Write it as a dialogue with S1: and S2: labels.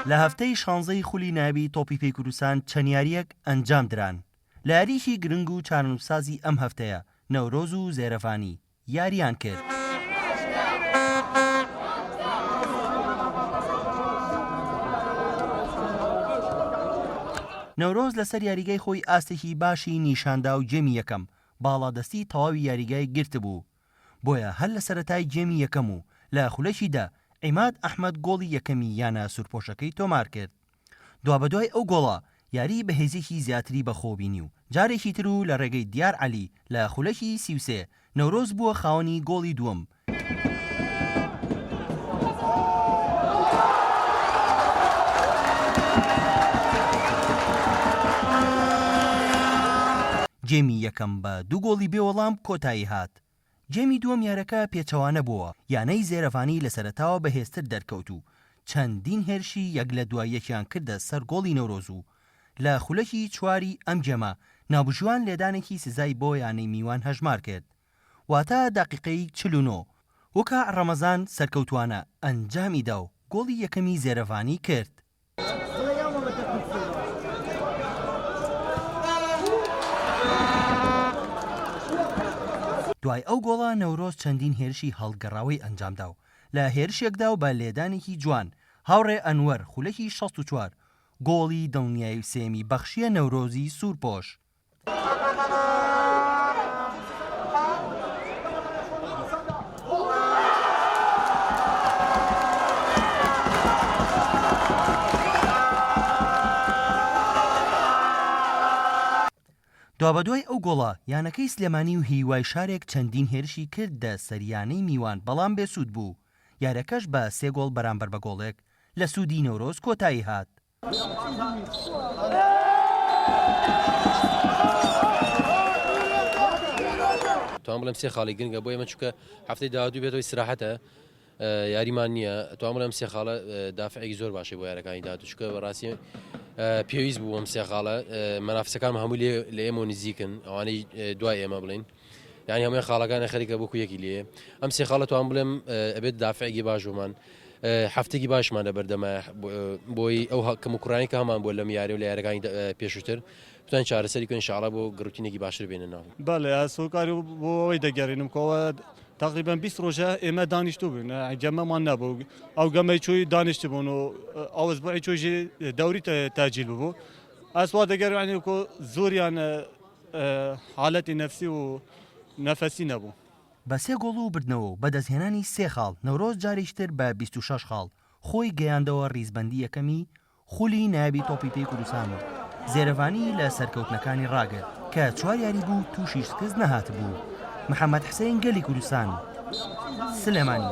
S1: لە هەفتەی شانزەی خولی نایابی تۆپی پێی کوردستان چەند یارییەک ئەنجام دران. لە یاریی گرنگ و چارەنووسسازی ئەم هەفتەیە نەورۆز و زێرەڤانی یارییان کرد. نەورۆز لەسەر یاریگای خۆی ئاستێکی باشی نیشاندا و گێمی یەکەم باڵادەستی تەواوی یاریگای گرتبوو، بۆیە هەر لە سەرەتای گێمی یەکەم و لە خولەکی دە عیماد ئەحمەد گۆڵی یەکەمی یانە سوورپۆشەکەی تۆمارکرد. دوابەدوای ئەو گۆڵە یاریی بەهێزێکی زیاتری بەخۆوە بینی و جارێکی تر و لە رێگەی دیار عەلی لە خولەکی 33 نەورۆز بووە خاوەنی گۆڵی دووەم. گێمی یەکەم بە دوو گۆڵی بێ وەڵام کۆتایی هات. گێمی دووەم یارەکە پێچەوانە بووەوە، یانەی زێرەڤانی لە سەرەتاوە بەهێزتر دەرکەوت و چەندین هێرشی یەک لە دوای یەکیان کردە سەر گۆڵی نەورۆز و لە خولەکی چواری ئەم گێمە ناوبژیوان لێدانێکی سزای بۆ یانەی میوان هەژمار کرد واتە دەقیقەی 49 وکاع ڕەمەزان سەرکەوتووانە ئەنجامی دا و گۆڵی یەکەمی زێرەڤانی کرد. دوای ئەو گۆڵە نەورۆز چەندین هێرشی هەڵگەڕاوەی ئەنجامدا و لە هێرشێکدا و بە لێدانێکی جوان هاوڕێ ئەنوەر خولەکی 64 گۆڵی دڵنیایی و سێیەمی بەخشیە نەورۆزی سوورپۆش. دوابەدوای ئەو گۆڵە، یانەکەی سلێمانی و هیوای شارێک چەندین هێرشی کردە سەر یانەی میوان بەڵام بێسوود بوو، یاریەکەش بە سێ گۆڵ بەرامبەر بە گۆڵێک لە سوودی نەورۆز کۆتایی هات.
S2: توان بڵێم سێ خاڵی گرنگە بۆ ئێمە چونکە هەفتەی داهاتوو بێتەوەی سراحەتە یاریمان نییە توان بڵێم سێ خاڵە دافعێکی زۆر باشی بۆ یارەکانی داهاتوو چونکە بەڕاستی پێویست بوو ئەم سێ خاڵە مەنافسەکان هەموو لێ لە ئێمە نزیکن ئەوانەی دوای ئێمە بڵین یانی هەمووی خاڵەکانی خەریکە بۆ یەکی لێ ئەم سێ خاڵە توان بڵێم ئەبێت دافعێکی باش بۆمان هەفتێکی باشمان لە بەردەمە بۆی ئەو کەم و کوڕانی کە هەمان بۆ لەم یاری و لە یارەکانی پێشووتر بتوانین چارەسەری بکەین شاڵە بۆ گڕوتینێکی باشتر بێنە ناو.
S3: بەڵێ ئەز هۆکاری بۆ ئەوەی دەگەرێنم کەەوە تقریبا 20 ڕۆژە ئێمە دانیشتوو بوون گەمەمان نەبوو ئەو گەمەی چووی دانیشت بوون و ئەو ئەسبوعی چۆژی دەوری تاجیل ببوو ئەس وا دەگەرێنی کۆ زۆریان حالەتی نەفسی و نەفەسی نەبوو.
S1: بە سێ گۆڵ و بردنەوە و بەدەستهێنانی سێ خاڵ، نەورۆز جارێکی تر بە 26 خاڵ خۆی گەیاندەوە ریزبەندی یەکەمی خولی نایابی تۆپی پێی کوردستان و زێرەڤانی لە سەرکەوتنەکانی راگرت کە چوار یاری بوو تووشی شکست نەهاتبوو. محەمەد حسەین گەلی کوردستان، سلێمانی.